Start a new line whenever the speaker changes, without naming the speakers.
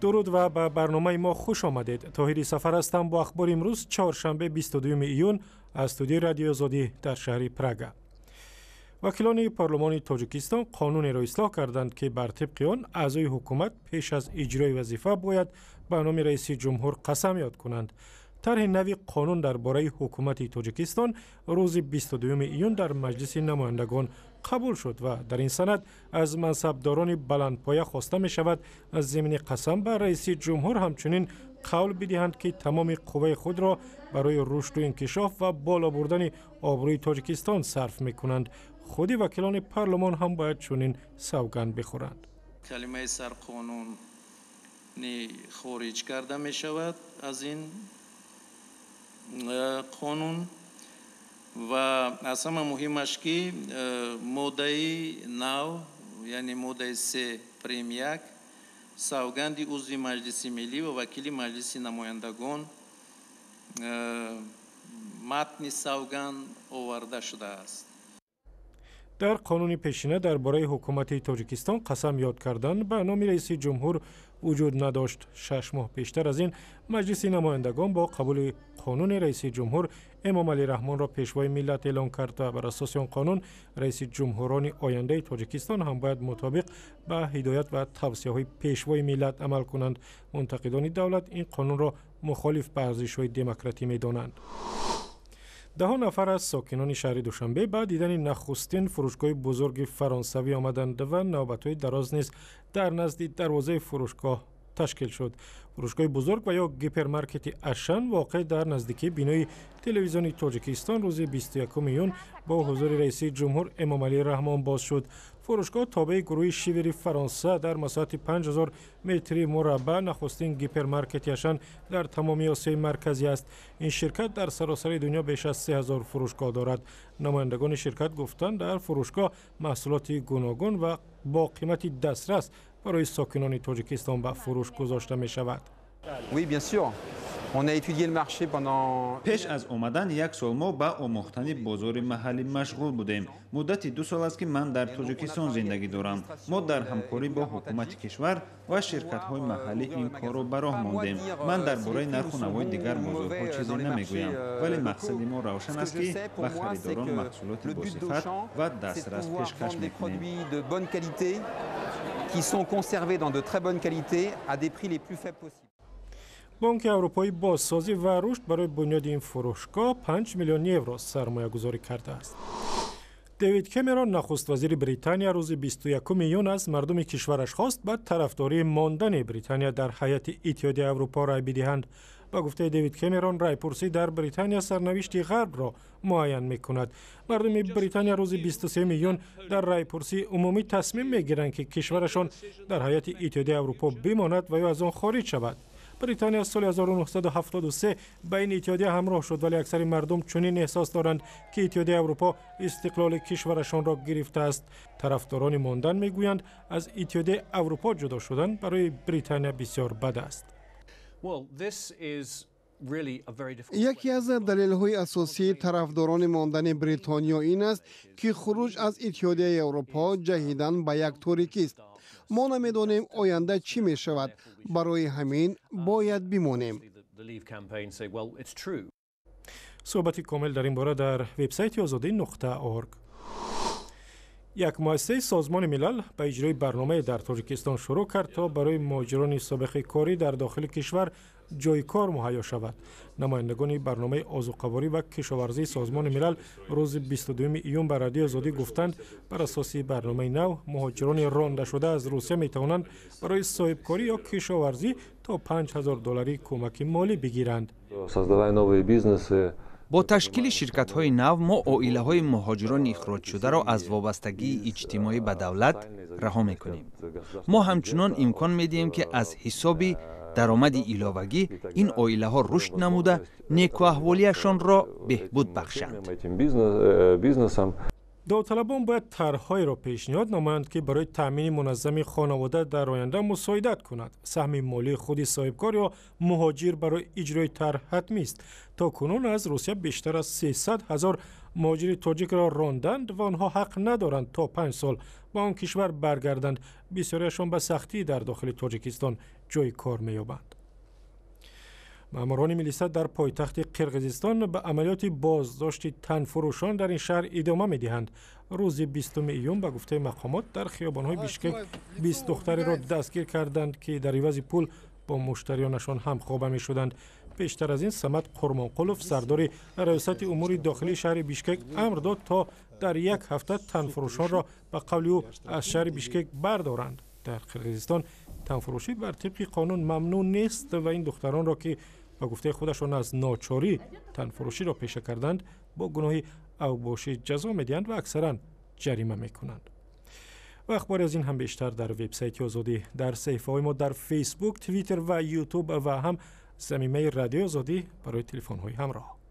Дуруд ва ба барномаи мо хуш омадед. Тоҳири Сафар ҳастам бо ахбори имрӯз, чоршанбе, 22 июн, аз студияи Радиои Озодӣ дар шаҳри Прага. Вакилони парлумони Тоҷикистон қонунеро ислоҳ карданд, ки бар тибқи он аъзои ҳукумат пеш аз иҷрои вазифа бояд ба номи раиси ҷумҳур қасам ёд кунанд. Тарҳи нави қонун дар бораи ҳукумати Тоҷикистон рӯзи 22 июн дар Маҷлиси намояндагон қабул шуд ва дар ин санад аз мансабдорони баландпоя хоста мешавад, аз зимни қасам ба раиси ҷумҳур ҳамчунин қавл бидиҳанд, ки тамоми қувваи худро барои рушду инкишоф ва боло бурдани обрӯи Тоҷикистон сарф мекунанд. Худи вакилони парлумон ҳам бояд чунин савганд бихӯранд.
Калимаи сарқонунӣ хориҷ карда мешавад аз ин қонун ва аз ҳама муҳимаш, ки моддаи нав, яъне моддаи 3 прим. 1, савганди узви Маҷлиси Миллӣ ва вакили Маҷлиси Намояндагон, матни савганд оварда шудааст.
Дар қонуни пешина дар бораи ҳукумати Тоҷикистон қасам ёд кардан ба номи раиси ҷумҳур вуҷуд надошт. 6 моҳ пештар аз ин Маҷлиси намояндагон бо қабули қонуни раиси ҷумҳур Эмомалӣ Раҳмонро пешвои миллат эълон кард ва бар асоси он қонун раиси ҷумҳурони ояндаи Тоҷикистон ҳам бояд мутобиқ ба ҳидоят ва тавсияҳои пешвои миллат амал кунанд. Мунтақидони давлат ин қонунро мухолиф ба арзишҳои демократӣ медонанд. Даҳо нафар аз сокинони шаҳри Душанбе ба дидани нахустин фурӯшгоҳи бузурги фаронсавӣ омаданд ва навбатҳои дароз низ дар назди дарвозаи фурӯшгоҳ ташкил шуд. Фурӯшгоҳи бузург ва ё гипермаркети Ашан, воқеъ дар наздикии бинои Телевизиони Тоҷикистон, рӯзи 21 июн бо ҳузури раиси ҷумҳур Эмомалӣ Раҳмон боз шуд. Фурӯшгоҳ, тобеи гурӯҳи Шивери Фаронса, дар масоҳати 5000 метри мураббаъ нахустин гипермаркети Ашан дар тамоми Осиёи Марказӣ аст. Ин ширкат дар саросари дунё беш аз 3000 фурӯшгоҳ дорад. Намояндагони ширкат гуфтанд, дар фурӯшгоҳ маҳсулоти гуногун ва бо қимати дастрас барои сокинони Тоҷикистон ба фурӯш гузошта мешавад.
Oui, bien sûr. On a étudié le marché pendant
Пеш аз омадан як сол мо ба омӯхтани бозори маҳаллӣ машғул будем. Муддати 2 сол аст, ки ман дар Тоҷикистон зиндагӣ дорам. Мо дар ҳамкорӣ бо ҳукумати кишвар ва ширкатҳои маҳаллӣ ин корро ба роҳ мондем. Ман дар бораи нарху навои дигар бозорҳо чизе намегӯям, вале мақсади мо равшан аст, ки ба харидорон маҳсулоти босифат ва дастрас пешкаш мекунем.
Qui sont conservés dans de très bonnes qualités à des prix les plus faibles possibles.
Бонки Аврупои бозсозӣ ва рушд барои бунёди ин фурӯшгоҳ 5 миллион евро сармоягузорӣ кардааст. Дэвид Кэмерон, нахуст вазири Британия, рӯзи 21 июн аз мардуми кишвараш хост, ба тарафдории мондани Британия дар ҳайати Иттиҳоди Аврупо рай бидиҳанд. Ба гуфтаи Дэвид Кэмерон, райпурсӣ дар Британия сарнавишти Ғарбро муайян мекунад. Мардуми Британия рӯзи 23 июн дар райпурсии умумӣ тасмим мегиранд, ки кишварашон дар ҳайати Иттиҳоди Аврупо бимонад ва ё аз он хориҷ шавад. Британия соли 1973 ба ин иттиҳодия ҳамроҳ шуд, вале аксари мардум чунин эҳсос доранд, ки Иттиҳодияи Аврупо истиқлоли кишварашонро гирифтааст. Тарафдорони мондан мегӯянд, аз Иттиҳодияи Аврупо ҷудо шудан барои Британия бисёр бад аст.
Яке аз далелҳои асосии тарафдорони мондани Бритониё ин аст, ки хуруҷ аз Иттиҳодияи Аврупо ҷаҳидан ба як торикист. Мо намедонем, оянда чӣ мешавад, барои ҳамин бояд бимонем.
Суҳбати комил дар ин бора дар вебсайти озодӣ.org. Як муассисаи Созмони Милал ба иҷрои барномае дар Тоҷикистон шурӯъ кард, то барои муҳоҷирони собиқи корӣ дар дохили кишвар ҷои кор муҳайё шавад. Намояндагони барномаи озуқаворӣ ва кишоварзии Созмони Милал рӯзи 22 июн ба Радиои Озодӣ гуфтанд, бар асоси барномаи нав муҳоҷирони рондашуда аз Русия метавонанд барои соҳибкорӣ ё кишоварзӣ то 5000 долларӣ кӯмаки молӣ бигиранд.
Создавая новые бизнесы.
Бо ташкили ширкатҳои нав мо оилаҳои муҳоҷирони ихроҷшударо аз вобастагии иҷтимоӣ ба давлат раҳо мекунем. Мо ҳамчунон имкон медиҳем, ки аз ҳисоби даромади иловагӣ ин оилаҳо рушд намуда, некуаҳволиашонро беҳбуд бахшанд.
Этим бизнесом.
Довталабон бояд тарҳҳоеро пешниҳод намоянд, ки барои таъмини муназзами хонавода дар оянда мусоидат кунад. Саҳми молии худи соҳибкор ё муҳоҷир барои иҷрои тарҳ ҳатмист. То кунун аз Русия бештар аз 300 ҳазор муҳоҷири тоҷикро ронданд ва онҳо ҳақ надоранд то 5 сол ба он кишвар баргарданд. Бисёриашон ба сахтӣ дар дохили Тоҷикистон ҷойи кор меёбанд. Маъмурони милиса дар пойтахти Қирғизистон ба амалиёти боздошти танфурӯшон дар ин шаҳр идома медиҳанд. Рӯзи 20 июн, ба гуфтаи мақомот, дар хиёбонҳои Бишкек 20 духтареро дастгир карданд, ки дар ивази пул бо муштариёнашон ҳамхоба мешуданд. Пештар аз ин Самад Қурмонқулов, сардори раёсати умури дохилии шаҳри Бишкек, амр дод, то дар як ҳафта танфурӯшонро, ба қавли ӯ, аз шаҳри Бишкек бардоранд. Дар Қирғизистон танфурӯшӣ бар тибқи қонун мамнӯъ нест ва ин духтаронро, ки ба гуфтаи худашон аз ночорӣ танфурӯширо пеша карданд, бо гуноҳи авбошӣ ҷазо медиҳанд ва аксаран ҷарима мекунанд. Ва ахбори аз ин ҳам бештар дар вебсайти Озодӣ, дар саҳифаҳои мо дар Фейсбук, Твиттер ва Ютуб ва ҳам замимаи Радиои Озодӣ барои телефонҳои ҳамроҳ.